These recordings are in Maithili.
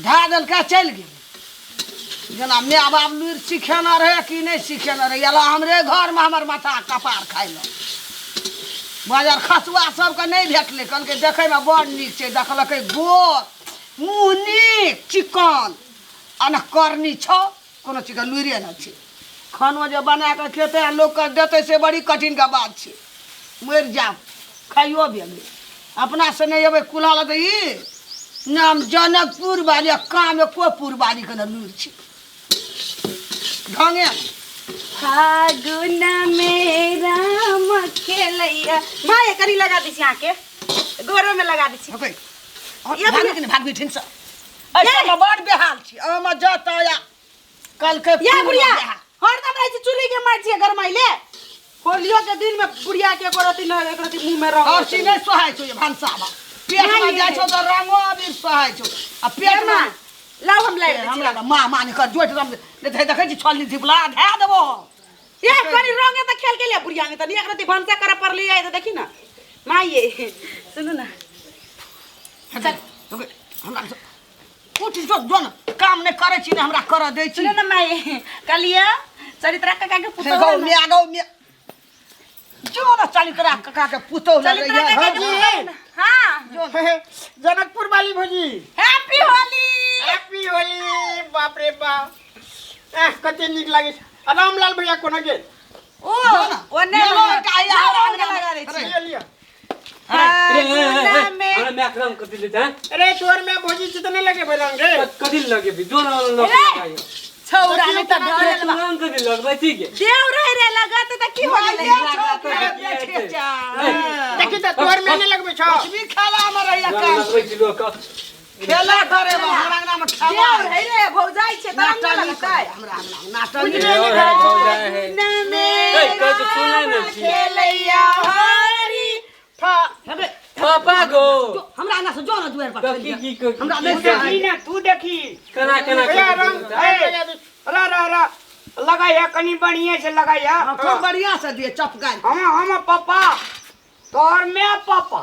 धए देलकै चलि गेल जेना माय बाप लुरि सिखेने रहै कि नहि सिखेने रहै एला हमरे घरमे हमर माथा कपार खाइ लए बाजार खसुआ सबके नहि भेटलै कहलकै देखैमे बड़ नीक छै देखलकै गोर मुँह नीक चिकन आ ने करनी छौ कोनो चीजके लुरिए नहि छै खानो जे बना कऽ खेतै आ लोकके देतै से बड़ी कठिनके बात छै मरि जायब खाइयो गेलै अपनासँ नहि अबै कुल्हा लऽ तऽ ई नाम जनकपुर वाली आ काम एको पुर वालीके ने लुरि छै ढंगे फागुन में राम खेलैया माँ ये कनी लगा दै छी अहाँके गोरो में लगा दै छी हकै भागि कि नहि भागबी ठीनसँ एहि बड़ बेहाल छी अहाँ जतऽ या कल के या बुढ़िया हरदम रहै छै चूल्ही के मारि छियै गरमाइले होलियो के दिन में बुढ़िया के एको रत्ती न एक रत्ती मुंह में रंग और सी नहीं सोहाय छौ ये भनसा में पेट में जाइ छौ तऽ रंगो अबीर सोहाय छौ आ पेट में लाउ हम लाइट दै हमरा माँ माँ कर जोट रंग नहीं तऽ देखै छी छलनी धिपला धए देबो ये कनी रंगे तऽ खेल के ले बुढ़िया में तनी एक रत्ती भनसा करे पड़ली है तऽ देखी ना माँ ये सुनू ना चल हमरा उठ जो जो ने काम नहि करै छी ने हमरा करऽ दै छी सुनू ना माँ कहलिए चरित्रा काका के पुतहु गौ मिया गौ मिया जो ने चरित्रा काका के पुतहु चरित्रा लगैया काका के पुतहु ना। हाँ जनकपुर वाली भौजी हैप्पी होली हैप्पी होली बाप रे बाप एह कते नीक लागै छै आ रामलाल भैया कोना गेल ओ ओने गेलो एकटा आइ जाओ, आइ रंग लगा दै छी लिअ लिअ फागुन में हमरा मैक रंग कथी लेते हैं अरे तोर में भौजी चित नहीं लगे भाई रंग रे कथी लगे भी जो रंग लगे छौरा नहीं त ढरल बा रंग कथी लगबै ठीक है देव रहे रे लगत त की हो गेलै देखी त तोर में नहीं लगबै छौ भी खेला में रहैया रंग काम लगबै छी लोक खेला करे में हमरा अंगना में खेला देव रहे रे भौजाई छै त रंग नाटक लगतै हमरा अंगना में नाटक ए कह तो सुनै नै छी खेलैया हरी पापा गो हमरा अंगना से जो ना दुआर पर की की की हमरा तू नहि देखी ना तू देखी केना केना भैया रंग ए रा रा रा लगाया कनी बढ़िया से लगाया खूब बढ़िया से दिए चपका हम हम पापा तोर में पापा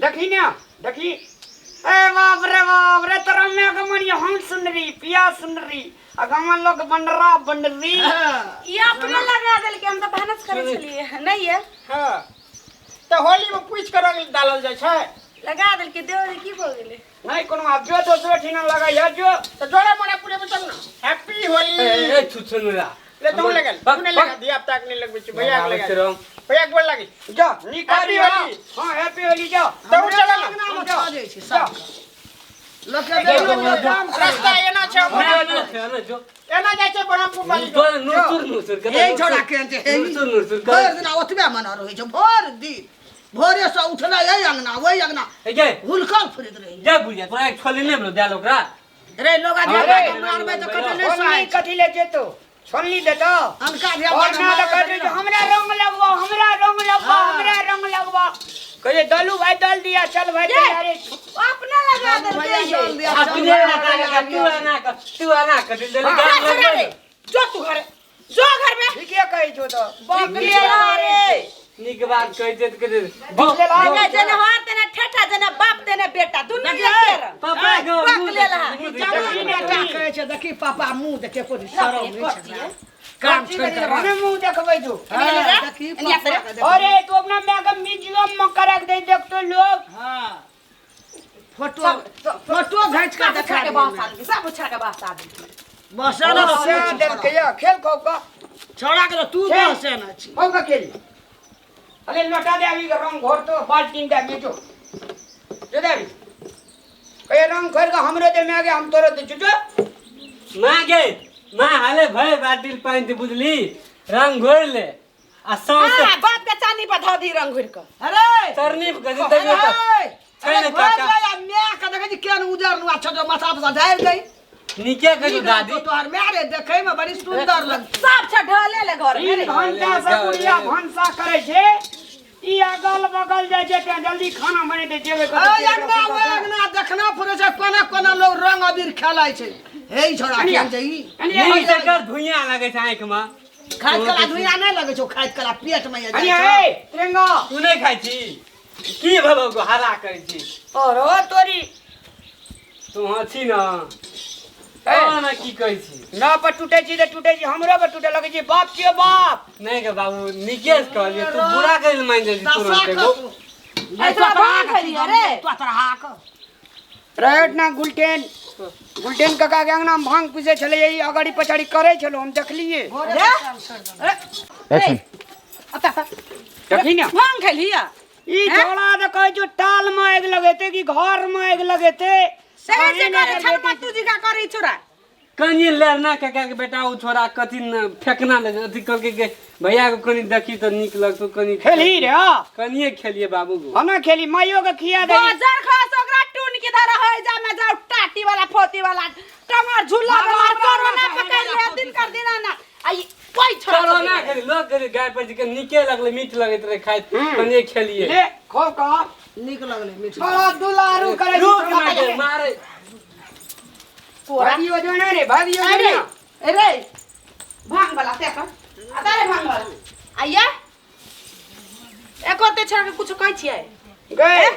देखी ना देखी ए बाप रे बाप रे तोरा में के मनिया हम सुन रही पिया सुन रही आ गाँव लोग बनरा बनरी ई अपने लगा देलकै हम त भानस करै छलियै नहीं ये हाँ तऽ होली में पूछ के रंग डालल जाइ छै लगा देलकै देव रे की भऽ गेलै नहीं कोनो आब जो दोसरो ठिना लगाइया जो तऽ जोड़ा मोड़ा पूरे में चल ना हैप्पी होली ए छुछुनरा ले तू लगल तू नहीं लगा दिया अब तक नहीं लगबै छी भैया के लगा भैया के बोल लागी जा निकाली Happy Holi. हाँ हैप्पी होली जा तो उ चल ना अंगना में छऽ जाइ छै सब लोक के रास्ता एना छै जो एना जाइ छै ब्रह्मपुर वाली जो नुसुर नुसुर के हे छोड़ा के छै हे नुसुर नुसुर भरि दिन ओतबे मना रहै छै भरि दिन भोरे से उठलै एहि अंगना ओहि अंगना ए गे हुलकल फिरैत रहै जा बुढ़िया तोरा एक छोली नहि भेलो देल ओकरा रे लोग अरे, आदमी मारबै तऽ कतऽ नहि छोलनी सहै छै। कथी ले जेतो छोलनी देतो अनका धिया और ना तो कहते जो हमरा रंग लगवा हमरा रंग लगवा हमरा रंग लगवा कहे दलू भाई दल दिया चल भाई तैयारी अपने लगा देलकै ये। अपने लगा के तू आना कर तू आना कर दिल जा गान छोड़ा रे जो तू घरे जो घर में ठीक है कही जो तो बकले रे नीक बात कहै छै तऽ कहै छै जेने जेने हाथ तेने ठेठा जेने बाप तेने बेटा दुनू एके रंग पापा गो बकले लहा जवान बेटा कहै छै देखी पापा मुँह देखे कोई शरम नहि छै काम छोड़ि कऽ हमें मुंह देखबै जो हाँ, देखी पापा के देखी। अरे तू अपना मैं के मिजियो मकरक दे देख तो लोग हाँ फोटो फोटो घीच कऽ सब देखा उछा के दियौ। बास आदमी सब उछा के बास आदमी बस ने से देख के खेल खो का छौड़ा के तऽ तू खेल। बस ने छी खो का खेल अरे लौटा दे अभी रंग घोर तो बाल्टीन दे अभी जो जो दे अभी कहे रंग घोर के हमरो दे में आगे हम तोरो दे जो माँ गे माँ हाले भय बाटिल पानि दे बुझली रंग घोर ले आ सौंसे हाँ बाप के चानी पर धऽ दी रंग घुरि कऽ अरे तरनी गजी तभी अरे छै ने अरे काका। घर जा माय के देखै छी केहन उजर नुआ छौ जो माथा पर ढारि गई नीके कहियो दादी तोहर माय रे देखै में बड़ी सुंदर लगतौ सब छ ढले ले घर में तीन रे। घंटा से बुढ़िया भनसा करे छै ई अगल बगल जाइ छै तें जल्दी खाना बनेते जेबे ए अंगना ओए अंगना देखना फुरे छै कोना कोना लोग रंग अबीर खेलाइ छै हे ई छोड़ा केहन छै ई नीक जकर धुइयाँ लगै छै आँखिमे खाइत कला धुइया नहि लगै छौ खाइत कला पेट मे जाइ छौ तिरंगा तू नहि खाइ छी की भेलौ गो हल्ला करै छी और ओ तोरी तू हाँ छी ना ए। ना की कहै छी ना पर टूटे छी तऽ टूटे छी हमरो पर टूटे लगै छी बाप छियो बाप नहीं के बाबू नीके से कहलिए तू बुरा कहि मान जाइ छी तुरंत एगो ऐसा भांग खेलियै रे। रहट ना गुलटेन गुलटेन काका के अंगना में भांग पीसे छलै ई अगाड़ी पछाड़ी करै छलो हम देखलिए रे देखी ना भांग खेलिया ई झोला तऽ कहै छौ टाल में आगि लगेते कि घर में आगि लगेते से से करे छलमत्तू जी का करै छोरा कनि लड़ना काका के बेटा ओ छोरा कथी न फेकना ले अथी कहलकै के भैया के कनि देखी तऽ नीक लगतौ कनि खेलही रे हाँ कनिए खेलिए बाबू गो हना खेली माइयो के खिया दे बाजार खास ओकरा टून के धरा होय जा में जाओ टाटी वाला फोती वाला टमार झूला बेमार कोरोना पकड़ ले दिन कर दिन ना आई कोई छोरा कोरोना खेली लोग खेली गाय पर जी के नीके लगलै मीठ लगैत रहे खाइत कनिए खेलिए ले खो का नीक लगलै मीठ बड़ा दुलारू करे रुक ना गे मारे भागियो जो ना रे भागियो जो अरे ना अरे भांग वाला ते कर आता रे भांग वाला आइया एको ते छोरा के कुछ कहै छियै गए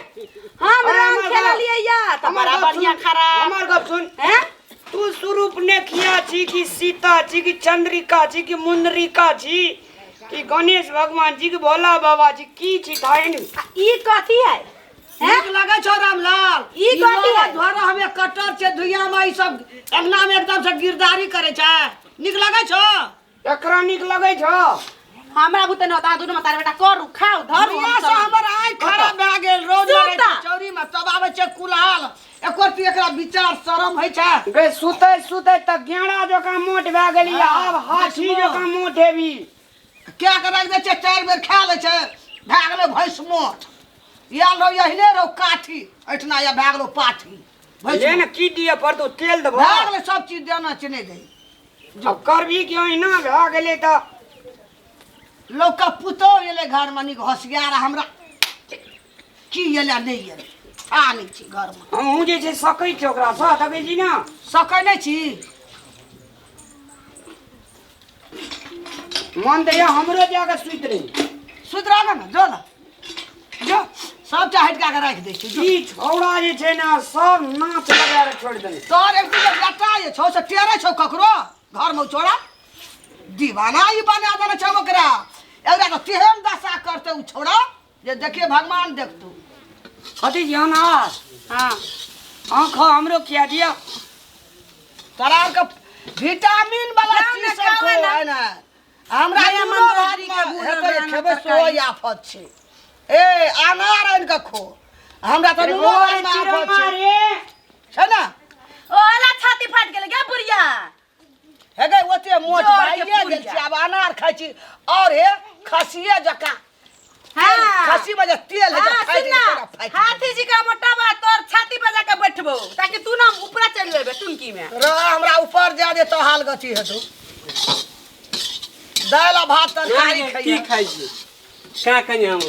हम अरे रंग हमर खेललियै या त हमर बड़ा गप बढ़िया सुन, खराब हमर गप सुन हैं तू स्वरूप ने खिया छी कि सीता छी कि चंद्रिका छी कि मुंद्रिका छी कि गणेश भगवान जी कि भोला बाबा जी की छी थाइन आ ई कथी है हैं नीक लगै छौ रामलाल ई कथी है? घर हमे कट्टर छै दुनिया में ई सब अंगना में एकदम से गिरदारी करे छै नीक लगै छौ एकरा नीक लगै छौ हमरा बुते न होता दुनू मतार बेटा करू खाउ धरू दुनिया हम से सब। हमर आँखि खराब भए गेल रोज सुता। लड़ै छै चौरी में तब आबै छै कुल्हाल एको रत्ती एकरा विचार शरम होइ छै गे सुतै सुतै तऽ गेड़ा जकाँ मोट भए गेली आब हाथी जकाँ मोट हेबी कए के राखि दै छै चारि बेर खा लै छै भए गेलै भैंस मोट आयल रहो एहने रहो काठी एहिठिना या भए गेलौ पाठी भैंस ले ने की दिअ पड़तौ तेल देबो भए गेलै सब चीज देना छै नहि दै आब करबी कि ओहिना भए गेलै तऽ लोकके पुतोहु एलै घरमे नीक होशियार हमरा की एलै नहि एलै आ नहि छी घरमे हमहूँ जे छै सकै छी ओकरासँ सकै छी ने सकै नहि छी मन तऽ यऽ हमरो जाकऽ सुति रही सुति रहल ने जो ने जो सबटा हटका के राखि दै छी जो ई छौड़ा जे छै ने सब नाच लगा कऽ छोड़ि देने तोहर एक दूगो बेटा जे छौ से टेरै छौ ककरो घरमे छोड़ा दीवाना ई बना देने छौ ओकरा एकरा तऽ तेहन दशा करतै ओ छौड़ा जे देखिए भगवान देखतौ कथी छी अनार हाँ अहाँ खाउ हमरो खिया दिअ तोरा आरके विटामिन वाला जाउ ने, चीज सब खाउ खो ने। है ने हमरा नया दुनो मंदोदरी के भातमे भूजल हेतै बनाना खेबै तरकारी। सोहो आफत छै ए अनार आनि कऽ खो हमरा तऽ दुनो भातमे आफत छै रे छै ने ओला छाती फाटि गेलै गे बुढ़िया हे गे ओते मोट जोर के भइए गेल पुड़िया। छी आब अनार खाइ छी और हे खसिए जकाँ हाँ। खसी में जे तेल है हाँ, फाटि सुन ना, गेल तोरा फाटि गेल। हाथी जी का मोटा बा तोर छाती पर जाके बैठबो ताकि तू ना ऊपरा चल जेबे टुनकी में रह हमरा ऊपर जा दे तो हाल गति हेतौ दालि आ भात तरकारी की खइहे खाइ छी का कनि हम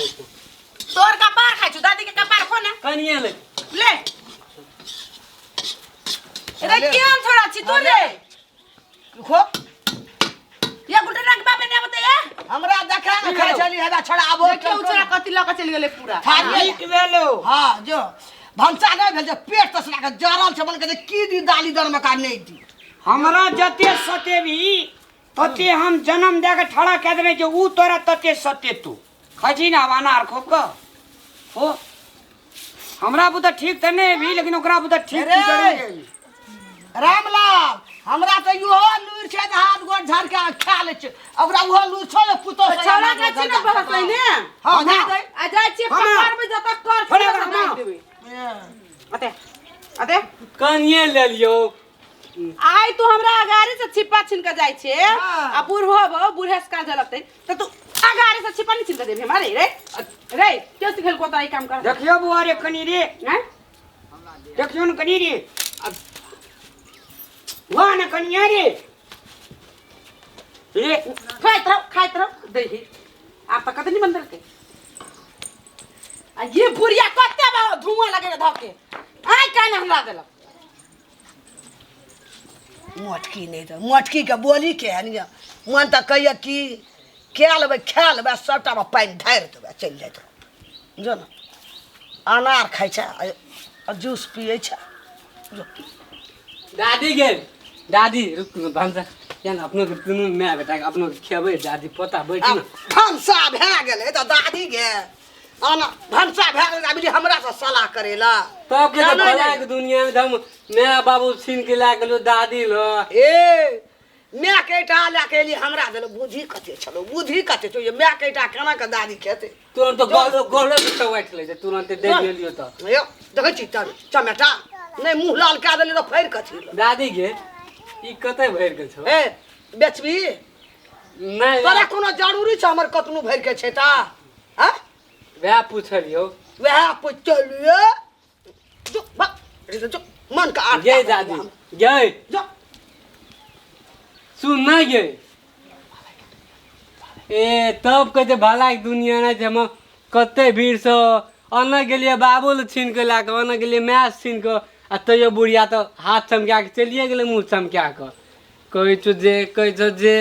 तोर कपार खाइ छु दादी के कपार खो ना कनिए ले ले रे केहन छोड़ा छी तू रे खो ये गुलटन के बाप ने बताया हमरा देखा के खाइ छली हेदा छोड़ा आबो देखियो उ छोड़ा कथी लऽ के चलि गेलै पूरा थारी नीक भेलो हाँ जो भनसा नहि भेल जे पेट तसला के जरल छै मन के जे की दी दाली दर में का नहि दी हमरा जते सतेबी तते हम जन्म दए के ठड़ा कए देबै जे ऊ तोरा तते सतेतौ खाइ छी ने आब अनार खूब कऽ हो हमरा बुते ठीक तऽ नहि हेबी लेकिन ओकरा बुते ठीक रे। तू जरूर हेबी। रामलाल हमरा तऽ इहो लूरि छै जे हाथ गोड़ झाड़ के खा लै छै ओकरा ओहो लूरि छौ जे पुतोह से छौड़ा के छी ने बहसै ने हाँ जा दे आ जाइ छियै हँ। पकड़ में जतऽ कर छोड़ा छियै ओकरा, से हँ। देबै अते अते कनिए ले लियौ आइ तू हमरा अगाड़ी से छिपा छीन के जाइ छे हाँ। आ बूढ़ होबो बूढ़े से काज लगतै तऽ तू अगाड़ी से छिपा नहीं छीन के जेबही हमारे रे रे क्यों सिखेल को तोरा ई काम कर देखियौ बौआ रे कनी रे हैं देखियौ ने कनी रे वाह ने कनिया रे रे खाइत रहो खाइत रहो दही आब तऽ कतनी बंदर के आ ये बुढ़िया कते बा धुआं लगे धके आइ कान हमरा देलक मोटकी नहि तऽ मोटकीके बोली केहन यऽ मन तऽ कहैए कि कए लेबै खा लेबै सभटामे पानि ढारि देबै चलि जाइत रहब बुझल ने अनार खाइ छै आ जूस पियै छै जो। दादी गेल दादी रुक न, भनसा किया ने अपनो के दुनू माय बेटा के अपनो के खेबै दादी पोता बैठ आब न भनसा भए गेलै तऽ दादी गे आना भनसा भए गेलै तऽ अभी हमरासँ सलाह करेला तब के तऽ जानै भला नहि। के दुनिया में हम माय बाबू छीन के लए गेलो दादी ल ए माय के एटा लए के एली हमरा देलो बुद्धि कते छलो बुद्धि कते छौ ये माय के एटा केना के दादी खेतै तुरंत तो गलो गलो के चौट ले तुरंत दे देलियो तऽ यौ देखै छी तर चमेटा नहि मुँह लाल कए देली तऽ फड़ि कथी लऽ दादी गे ई कते भरि गेल छौ ए बेचबी नहि तोरा कोनो जरूरी छै हमर कतनो भरि के छै ता हँ वएह पुछलियौ वएह पुछलियै जो बा जो मन के आठ गे दादी गे जो सुन ना गे ए तब कहै छै भला के दुनिया नहि छै हम कते भीड़सँ ओन्ने गेलियै बाबू लए छीन कऽ लए कऽ ओन्ने गेलियै माय छीन कऽ आ तैयो बुढ़िया तऽ हाथ चमका कऽ चलिए गेलै मुँह चमका कऽ कहै छौ जे कहै छौ जे।